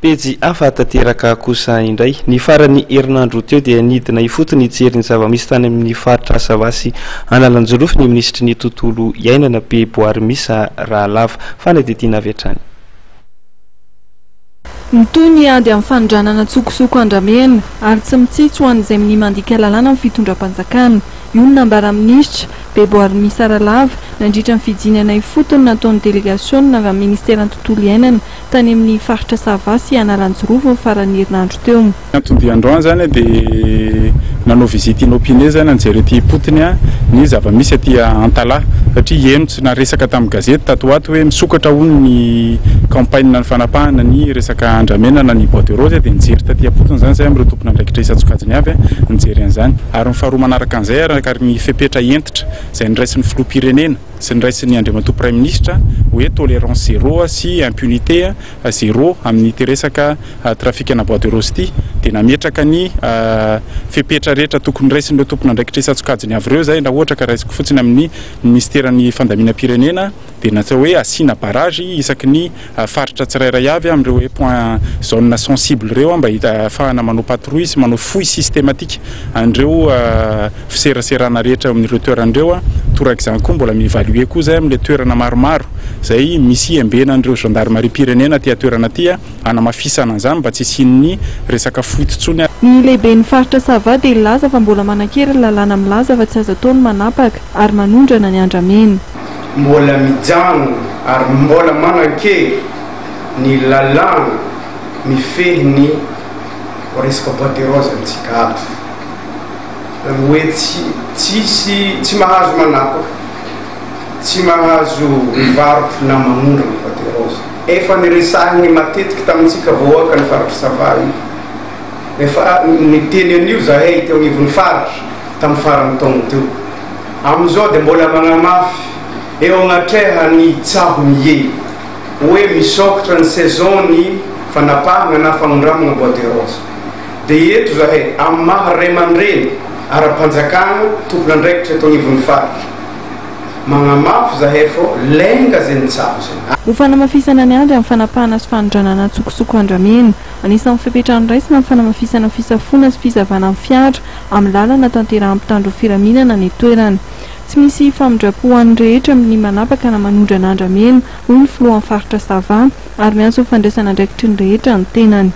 Pejy hafa tanteraka kosa indray. Ny faran'ny herinandro teo dia nidina ifotony hijery ny zava-misy tany amin'ny faritra Sava sy Analanjirofo ny minisitry ny tontolo iainana, Beboarimisa Rahalava. Fanadihadiana avy hatrany. Mitohy ny ady amin'ny fanondranana an-tsokosoko andramena ary tsy mitsitsy ho an'izay minia mandika lalàna amin'ny fitondram-panjakana. Io no nambaran'ny minisitra, Beboarimisa Ralava, nandritra ny fijinana ifotony nataon'ny delegasiona avy amin'ny ministeran'ny tontolo iainana tany amin'ny faritra Sava sy Analanjirofo ny faran'ny herinandro teo. Ny anton-dia androany izany dia nanao visite inopinée izany nijery aty ipotony ny zava-misy aty Antalaha satria heno tsy naresaka tamin'ny gazety tato ho ato hoe misokatra hono ny campagne ny fanapahana ny resaka andramena na ny bois de rose dia nijery taty ampotony izany izahay amin'ireo tompon'andraikitra isan-tsokajiny avy nijery an'izany ary ny faharoa manaraka an'izay araka ny fepetra hentitra izay noraisin'ny filoham-pirenena sy noraisin'ny Andriamatoa Praiminisitra hoe tolérance zéro sy impunité zéro amin'ity resaka trafikana bois de rose ity dia nametraka ny fepetra rehetra tokony raisin'ireo tompon'andraikitra isan-tsokajiny avy ireo izay raha ohatra ka raisiko fotsiny amin'ny minisiteran'ny fandaminam-pirenena dia natao hoe asiana barrage isaky ny faritra tsirairay avy amin'ireo hoe point zone sensible ireo mba ahafahana manao patrouille sy manao fouille systématique an'ireo fiseraserana rehetra amin'ireo toerana ireo. Torak'izany koa mbola mi-évaluer koa izay amin'ilay toerana maromaro izay misy embenan'ireo gendarmerie-pirenena aty an-toerana aty hanamafisana an'izany mba tsy hisian'ny resaka fuite intsony. Ny lehiben'ny faritra Sava dia nilaza fa mbola manan-kery ny lalàna milaza fa tsy azo atao ny manapaka ary manondrana ny andramena. Mbola mijanona ary mbola manan-kery ny lalàna mifehy ny resaka bois de rose amintsika ato. Zany hoe tsy tsisy tsy mahazo manapaka, tsy mahazo mivarotra na manondrana bois de rose. Efa niresahiny matetiky tamintsika vahoaka ny faritry Sava io. Efa niteny an'io zahay teo agnivon'ny faritra tamin'ny faran'ny taogno teo. Amin'izao dia mbola magnamafy eo agnatrehan'ny tsaho miely hoe misokatra ny saison ny fanapahagna na fanondramagna bois de rose. Dia eto zahay amin'ny maha ray aman-dreny ara-panjakana tompon'andraikitra eto agnivon'ny faritra, magnamafy zahay fô lenga zegny tsaho zegny. Ho fanamafisana ny ady amin'ny fanapahana sy fanondranana an-tsokosoko andramena, anisan'ny fepetra noraisina ny fanamafisana fisafoana sy fisavana ny fiara amin'ny lalana tanterahan'ny mpitandro filaminana any an-toerana. Tsy misy famindram-po ho an'ny rehetra amin'ny manapaka na manondrana andramena, hoy ny filohan'ny faritra Sava, ary miantso ny fandraisana andraikitry ny rehetra ny tenany.